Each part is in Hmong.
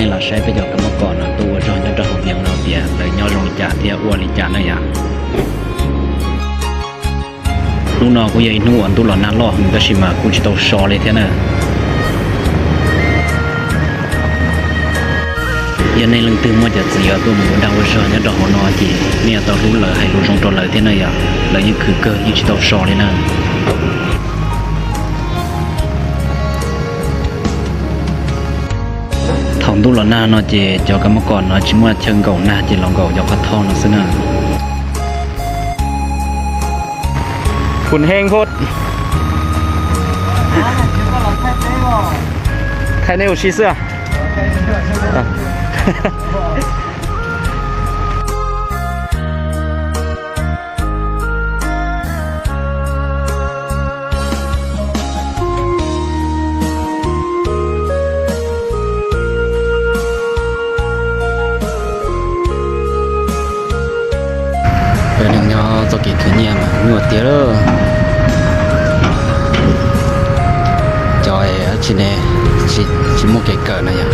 Nej los saib peb cov kab mob kos no tuaj ua zog nyob rau hauv Vias no tias lawv nyob zoo li cas thiab ua li cas na yom. Hnub no kuj yog ib hnub uas ntuj los nag loj heev tab sis mas kuj tsis tau so li thiab na. Yog nej leej twg muaj cov txiv uas tuaj mus ua dag ua zog nyob rau hauv no ces nej yuav tau hlub lawv, hais lus zoo rau lawv thiab na yom. Lawv yeej khwv kawg, yeej tsis tau so li na. Thaum ntuj los nag no ces cov kab mob kos no tsis muaj chaw nkaum nag ces los nkaum cov qhov thoj no xwb na. Phum heej phoj. Thaij nej ua si xwb. Peb neeg nyob txoj kev khwv nyiaj mas nyuaj tiag lawm. Cov tsis ne, tsis muaj kev kawm na yom,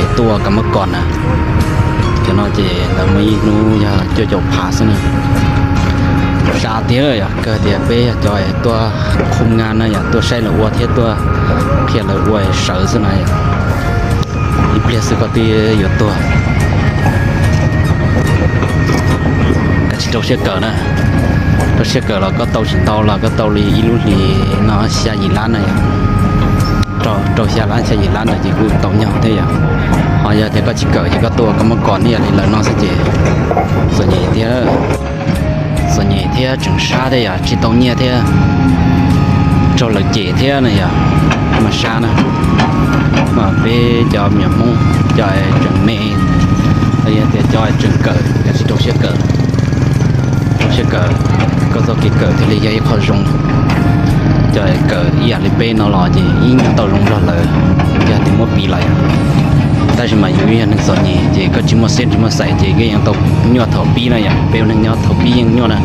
es tuaj kab mob kos na. Cov no ces lawv muaj ib hnub yog cuaj caum phav xwb na. Sab tiag yom, kawg tias peb yog cov tuaj qhum ngas na yom, tuaj saib lawv ua thiab tuaj qhia lawv ua sawv xwb na yom. Ib pliag xwb koj twb yuav tuag. Kav tsij rau siab kawm na. Rau siab kawm los koj tau tsis tau los koj tau li ib lub hlis no xya yim lab na yom. Rau xya lab xya yim lab ntawd ces kuj tau nyob thiab yom. Ho yog tias koj tsis kawm ces koj tuaj kab mob kos ib yam li lawv no xwb ces txom nyem thiab. Txom nyem thiab tseem sab thiab yom, tsis tau nyiaj thiab, raug lawv cem thiab na yom, mas sab na. Mas peb cov me nyuam Hmoob cov tseem me, los yog tias cov tseem kawm, kav tsij rau siab kawm. Rau siab kawm, koj txoj kev kawm thiaj li yog ib qho zoo. Cov kawm ib yam li peb no los ces ib nyuag tau zoo nrog lawv, yog tias muab piv los yom. Tab sis mas yus yog neeg txom nyem ces koj tsis muaj xeeb tsis muaj xais ces koj yeej tau nyuaj thaum pib na yom. Peb ua neeg nyob thaum pib yeej nyuaj na,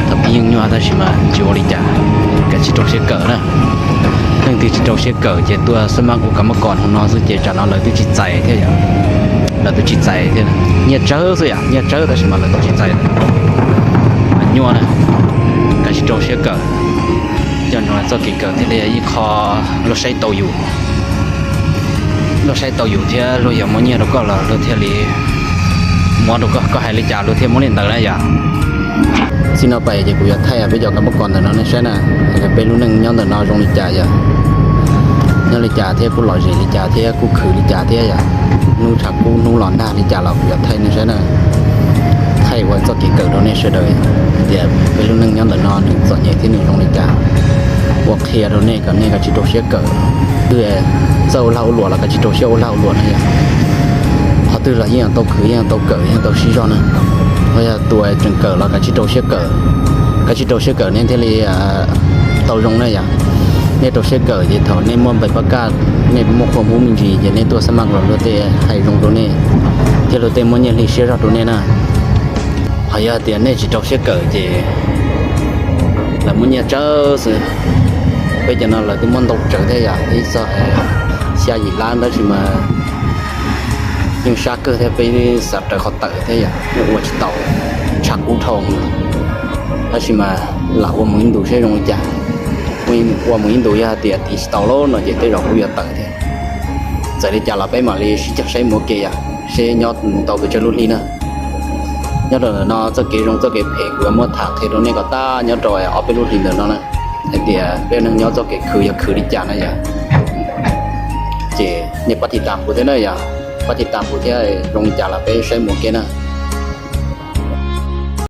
thaum pib yeej nyuaj tab sis mas tsis ua li cas, kav tsij rau siab kawm na. Leej twg tsis rau siab kawm ces tuaj xab mab kuv kab mob kos hauv no xwb ces tsam no lawv twb tsis txais thiab yom. Lawv twb tsis txais thiab, nyiaj tsawg xwb yom, nyiaj tsawg tab sis mas lawv twb tsis txais. Mas nyuaj na, kav tsij rau siab kawm. Coj ntsoov txoj kev kawm thiaj li ib qho luag saib tau yus, luag saib tau yus thiab luag yuav muab nyiaj rau koj los luag thiaj li muab rau koj, koj hais li cas luag thiaj muab li ntawd na yom. Txij no pais ces kuv yuav thaij peb cov kab mob kos ntawm no nej saib na, hais tias peb lub neej nyob ntawm no zoo li cas yom, nyob li cas thiab kuj lom zem li cas thiab kuj khwv li cas thiab yom. Hnub tshav kub hnub los nag li cas los kuv yuav thaij nej saib na, thaij ua txoj kev kawm rau nej sawv daws hais tias peb lub neej nyob ntawm no nws txom nyem thiab nws zoo li cas. Ua qhia rau nej kom nej kav tsij rau siab kawm. Twb txawj ua lag ua luam los kav tsij rau siab ua lag ua luam na yom. Qhov twg los yeej tau khwv, yeej tau kawm, yeej tau sib zog na. Ho yog tus tseem kawm los kav tsij rau siab kawm, kav tsij rau siab kawm nej thiaj li tau zoo na yom. Nej rau siab kawm ces thaum nej muaj npe pab kaj, nej muaj qhua hub me ntsis ces nej tuaj xab maj los luag tej hais zoo rau nej thiab luag tej muab nyiaj hli siab zog rau nej na. Ho yog tias nej tsis rau siab kawm ces lawv muab nyiaj tsawg xwb. Peb cov no lawv twb muab ntau tsawg thiab yom, ib txog xya yim lab tab sis mas yeej sab kawg thiab, peb xav raws qhov tawm thiab yom, yeej ua tsis tau, tshav kub dhau. Tab sis mas lam ua mus ib ntus seb zoo li cas. Ua mus ib ntus yog hais tias tiv tsis tau lawm no ces tej zaum kuj yuav tawm thiab. Txawm li cas los peb mam li sib cog saib mus ua ke yom, seb nyob mus tau pes tsawg lub hli na. Nyob rau ntawm no txoj kev zoo txoj kev phem kuv yuav muab tham qhia rau nej kom tag nyob rau ob peb lub hlis ntawm no na, hais tias peb neeg nyob txoj kev khwv yog khwv li cas na yom. Ces nej pab tiv tas kuv thiab na yom, pab tiv tas kuv thiab, zoo li cas los peb saib mus ua ke na.